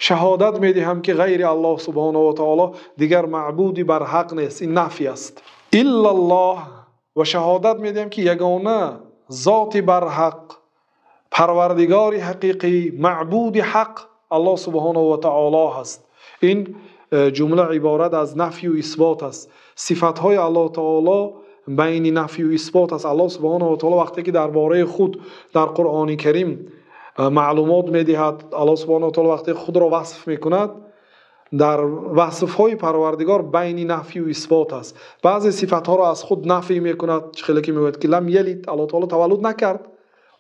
Шаҳодат медиҳам, ки ғайри Аллоҳ субҳонаҳу ва таъоло дигар маъбуде бар ҳақ нест. Ин нафй аст. Иллаллоҳ, ва шаҳодат медиҳам, ки ягона зоти бар ҳақ, парвардигори ҳақиқӣ, маъбуди ҳақ Аллоҳ субҳонаҳу ва таъоло ҳаст. Ин ҷумла иборат аз нафй ва исбот аст. Сифатҳои Аллоҳ таъоло байни нафй ва исбот аст. Аллоҳ субҳонаҳу ва таъоло вақте ки дар бораи худ дар Қуръони Карим маълумот медиҳад, Аллоҳ субҳонаҳу ва таъоло вақте худро васф мекунад, дар васфҳои Парвардигор байни нафй ва исбот аст. Баъзе сифатҳоро аз худ нафй мекунад, чӣ ки мегӯяд ки лам ялид, Аллоҳ таъоло таваллуд накард,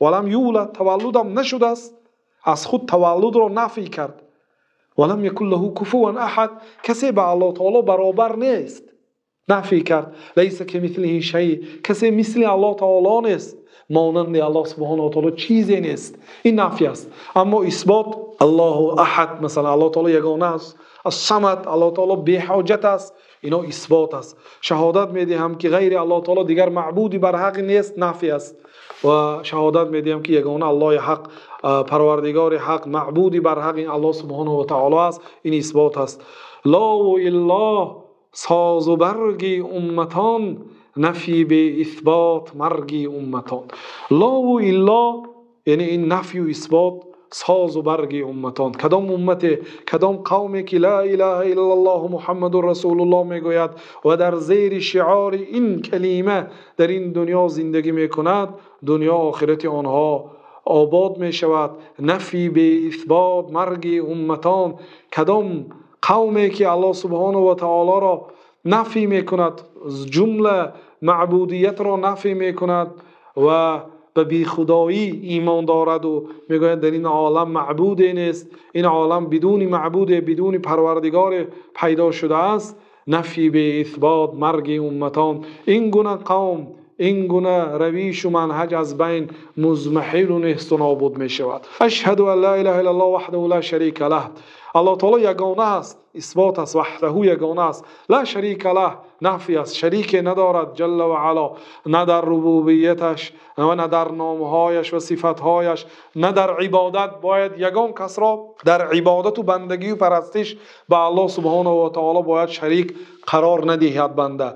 ва лам юлад, таваллуд ҳам нашудааст, аз худ таваллудро нафй кард. Ва лам якун лаҳу куфуван аҳад, касе ба Аллоҳ таъоло баробар нест, нафй кард. Лайса камислиҳи шай, касе мисли Аллоҳ таъоло нест, монанди Аллоҳ субҳонаҳу ва таъоло чизе нест. Ин нафй аст. Аммо исбот, Аллоҳу аҳад, масалан Аллоҳ таъоло ягона аст, ас-Самад, Аллоҳ таъоло беҳоҷат аст, инҳо исбот аст. Шаҳодат медиҳам, ки ғайри Аллоҳ таъоло дигар маъбуде бар ҳақ нест, нафй аст. Ва шаҳодат медиҳам, ки ягона Аллоҳи ҳақ, Парвардигори ҳақ, маъбуде бар ҳақ ин Аллоҳ субҳонаҳу ва таъоло аст. Ин исбот аст. Ло ва илло созу барги умматон, нафй бе исбот марги умматон. Ло ва илло яъне ин нафй ва исбот созу барги умматон. Кадом уммате, кадом қавме ки ло илаҳа иллаллоҳ Муҳаммадур расулуллоҳ мегӯяд ва дар зери шиори ин калима дар ин дунё зиндагӣ мекунад, дунё охирати онҳо обод мешавад. Нафй бе исбот марги умматон. Кадом қавме ки Аллоҳ субҳонаҳу ва таъолоро нафй мекунад, ҷумла маъбудиятро нафй мекунад ва ба бехудоӣ имон дорад ва мегӯяд дар ин олам маъбуде нест, ин олам бидуни маъбуде, бидуни парвардигоре пайдо шудааст, нафй бе исбот марги умматон. Ин гуна қавм, ин гуна равиш ва манҳаҷ аз байн музмаҳил ва нест ва нобуд мешавад. Ашҳаду ан ло илаҳа иллаллоҳ ваҳдаҳу ло шарика лаҳ. Аллоҳ таъоло ягона аст, исбот аст, ваҳдаҳу ягона аст, ло шарика лаҳ нафй аст, шарике надорад ҷалла ва ало, на дар рубубияташ ва на дар номҳояш ва сифатҳояш, на дар ибодат. Бояд ягон касро дар ибодат ва бандагӣ ва парастиш ба Аллоҳ субҳонаҳу ва таъоло бояд шарик қарор надиҳад банда.